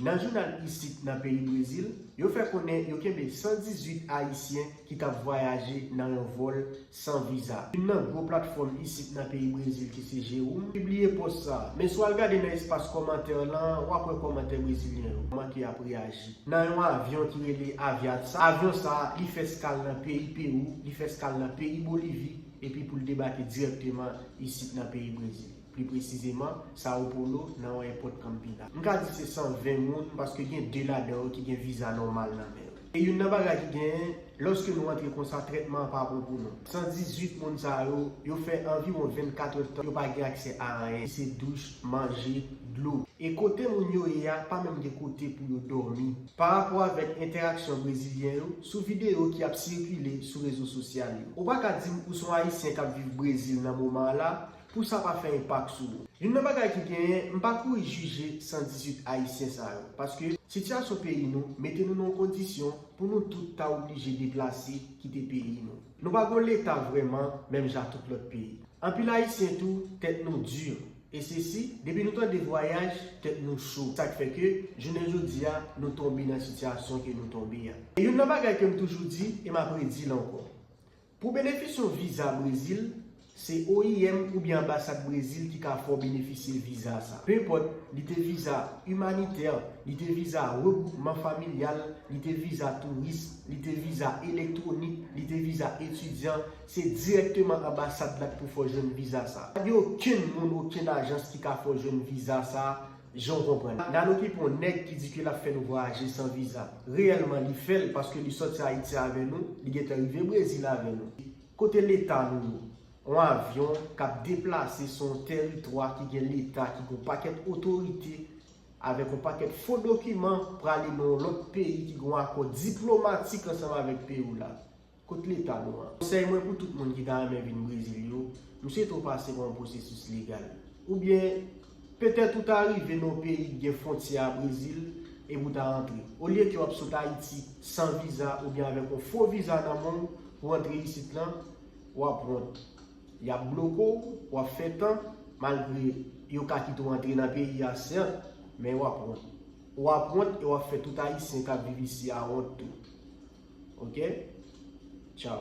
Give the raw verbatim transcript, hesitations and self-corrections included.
Nan jounal isit nan peyi Brezil, yo fè konnen yo kenbe san dizuit Ayisyen ki t ap vwayaje nan yon vòl san viza. Youn nan gwo platfòm isit nan peyi Brezil ki se G um pibliye pòs sa a. Men si w al gade nan espas kòmantè lan, w ap wè kòmantè brezilyen yo, kòman ke y ap reyaji. Nan yon avyon ki rele Aviatsa, avyon sa a, li fè eskal nan peyi Pewou, li fè eskal nan peyi Bolivi, epi pou l debake dirèkteman isit nan peyi Brezil. Pli presizeman, Sao Paulo, nan yon èpòt Campinas. M ka di se san ven moun, paske gen de ladan yo ki gen viza nòmal nan men yo. E youn nan bagay ki genyen, lòske nou antre konsa, trètman an pa bon pou nou. San dizuit moun sa yo, yo fè anviwon vennkat èdtan, yo pa gen aksè a anyen, ki se douch, manje, dlo. E kote moun yo ye a, pa menm gen kote pou yo dòmi. Pa rapò avèk entèraksyon brezilyen yo, sou videyo ki ap sikile sou rezo sosyal yo. Ou pa ka di m ou se yon Ayisyen k ap viv Brezil nan moman an la, pou sa pa fè enpak sou ou. Youn nan bagay ki genyen, m pa kouri jije san dizuit Ayisyen sa yo, paske sitiyasyon peyi nou mete nou nan yon kondisyon pou nou tout ta oblije deplase, kite peyi nou. Nou pa gon leta vrèman, menm jan ak tout lòt peyi. Anpil Ayisyen tou, tèt nou di, e se si, depi nou tande vwayaj, tèt nou cho. Sa k fè ke, jounen jodi a, nou tonbe nan sitiyasyon ke nou tonbe a. E youn nan bagay ke m toujou di, e m ap redi l ankò. Pou benefisye yon viza Brezil, se O I M oubyen anbasad Brezil ki ka fè w benefisye viza sa. Penpòt, li te viza imanitè, li te viza regwoupman familyal, li te viza touris, li te viza elektwonik, li te viza etidyan, se dirèkteman anbasad la k pou fè w jwenn viza sa. Pa gen okenn moun, okenn ajans ki ka fè w jwenn viza sa, jan w konprann. N al okipe yon nèg ki di ke l ap fè nou vwayaje san viza. Reyèlman, li fè l paske li sòti Ayiti avè nou, li gentan rive Brezil avè nou. Kote leta nou yo? Yon avyon k ap deplase sou yon tèritwa ki gen leta, ki gen yon pakèt otorite, avèk yon pakèt fo dokiman, prale nan yon lòt peyi ki gen yon akò diplomatik ansanm avèk peyi w la. Kot leta nou an? Konsèy mwen pou tout moun ki ta renmen vin Brezil yo, m swete w pase pa yon pwosesis legal. Oubyen, petèt ou ta rive nan yon peyi ki gen fwontyè a Brezil epi w ta rantre. Olye ke w ap sot Ayiti san viza oubyen avèk yon fo viza nan men w pou w rantre isit lan, w ap wont. Y ap bloke w, w ap fè tan, malgre yo ka kite w antre nan peyi a, sèt, men w ap wont. W ap wont e w ap fè tout Ayisyen k ap viv isi a wont tou. Oke? Tchaw.